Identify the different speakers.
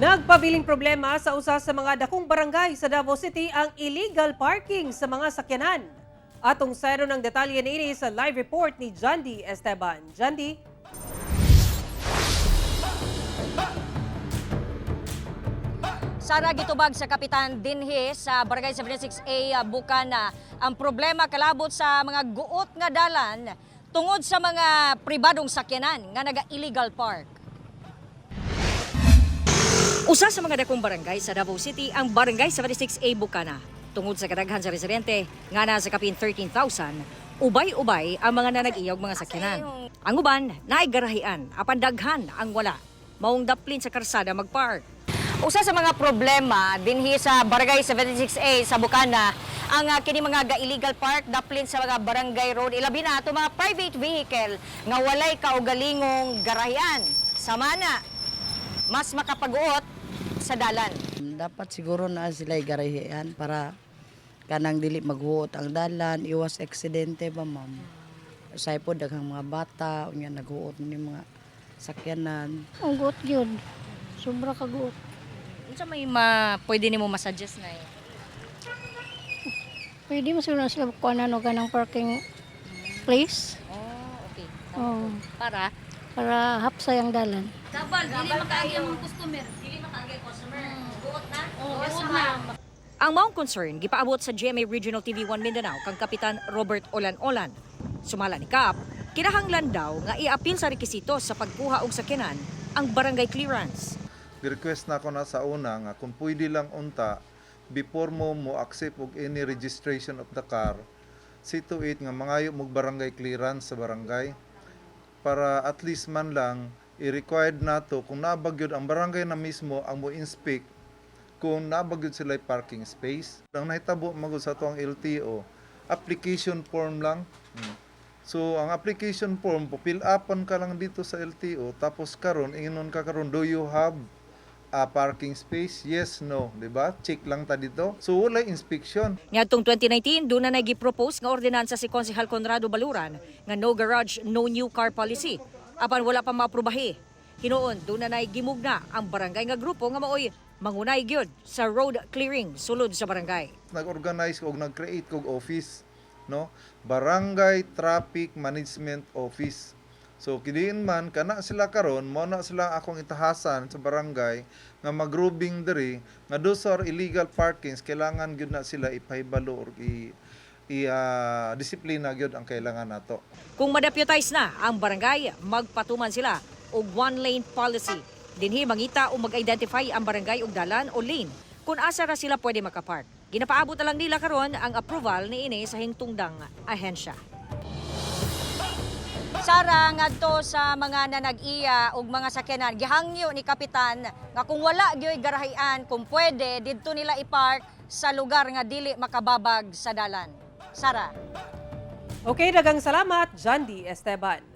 Speaker 1: Nagpabiling problema sa usa sa mga dakong barangay sa Davao City ang illegal parking sa mga sakyanan. Atong sayro ng detalye niini sa live report ni Jandy Esteban. Jandy?
Speaker 2: Sara, gitubag sa kapitan dinhi sa Barangay 76A Bukana ang problema kalabot sa mga guot nga dalan tungod sa mga pribadong sakyanan nga naga-illegal park. Usa sa mga dakong barangay sa Davao City ang Barangay 76A Bukana. Tungod sa kadaghan sa residente nga nasa kapin 13,000, ubay-ubay ang mga nanag-iyog mga sakyanan. Ang uban naay garahian apan daghan ang wala. Maong daplin sa karsada magpark. Usa sa mga problema dinhi sa Barangay 76A sa Bukana ang kini mga ga-illegal park daplin sa mga barangay road, ilabi na ato mga private vehicle nga walay kaugalingong garahian. Sama na mas makapaguot sa dalan.
Speaker 3: Dapat siguro na sila garahian para kanang dili maghuot ang dalan, iwas aksidente ba, ma'am. Usay po daghang mga bata, unya naghuot ni mga sakyanan.
Speaker 4: Ang guot gyud. Sobra ka guot.
Speaker 2: Unsa may ma pwede nimo ma-suggest na eh?
Speaker 4: Pwede mo siguro na sila kuha na no ganang parking place.
Speaker 2: Oh, okay.
Speaker 4: Oh,
Speaker 2: Para
Speaker 4: para hapsay ang dalan.
Speaker 2: Kabal, dili makaagi ang customer. Dili makaagi ang customer. Buot na? Buot na. Ang maong concern gipaabot sa GMA Regional TV 1 Mindanao kang Kapitan Robert Olan-Olan. Sumala ni Kap, kinahanglan daw nga iapil sa rekisito sa pagkuha og sakyanan ang barangay clearance.
Speaker 5: Request na ako na sa una nga kung pwede lang unta before mo mo accept og any registration of the car, see to it nga mangayo mo barangay clearance sa barangay para at least man lang i-required nato kung naa ba gyud ang barangay na mismo ang mo inspect kung naa ba gyud sila parking space. Ang nahitabo magud sa atoang LTO, application form lang. So ang application form, fill upan ka lang dito sa LTO, tapos karon ingnon ka karon, "Do you have a parking space? Yes, no," di ba? Check lang ta dito. So wala inspection.
Speaker 2: Ngadtong 2019, doon na nag-propose nga ordinansa si Konsehal Conrado Baluran nga no garage, no new car policy. Apan wala pa maaprubahi. Hinuon, doon na gimugna ang barangay nga grupo nga maoy mangunay gyud sa road clearing sulod sa barangay.
Speaker 5: Nag-organize og nag-create kog office, no? Barangay Traffic Management Office. So kidiin man kana sila karon, mo na sila akong itahasan sa barangay nga magrubing diri nga those are illegal parkings, kailangan gyud na sila ipahibalo or i, i ah, disiplina gyud ang kailangan nato.
Speaker 2: Kung madeputize na ang barangay, magpatuman sila og one lane policy. Dinhi mangita o mag-identify ang barangay og dalan o lane kung asa ra sila pwede makapark. Ginapaabot na lang nila karon ang approval niini sa hingtungdang ahensya. Sara, ngadto sa mga nanag-iya og mga sakyanan, gihangyo ni kapitan nga kung wala gyoy garahian, kung pwede didto nila ipark sa lugar nga dili makababag sa dalan. Sara.
Speaker 1: Okay, daghang salamat, Jandy Esteban.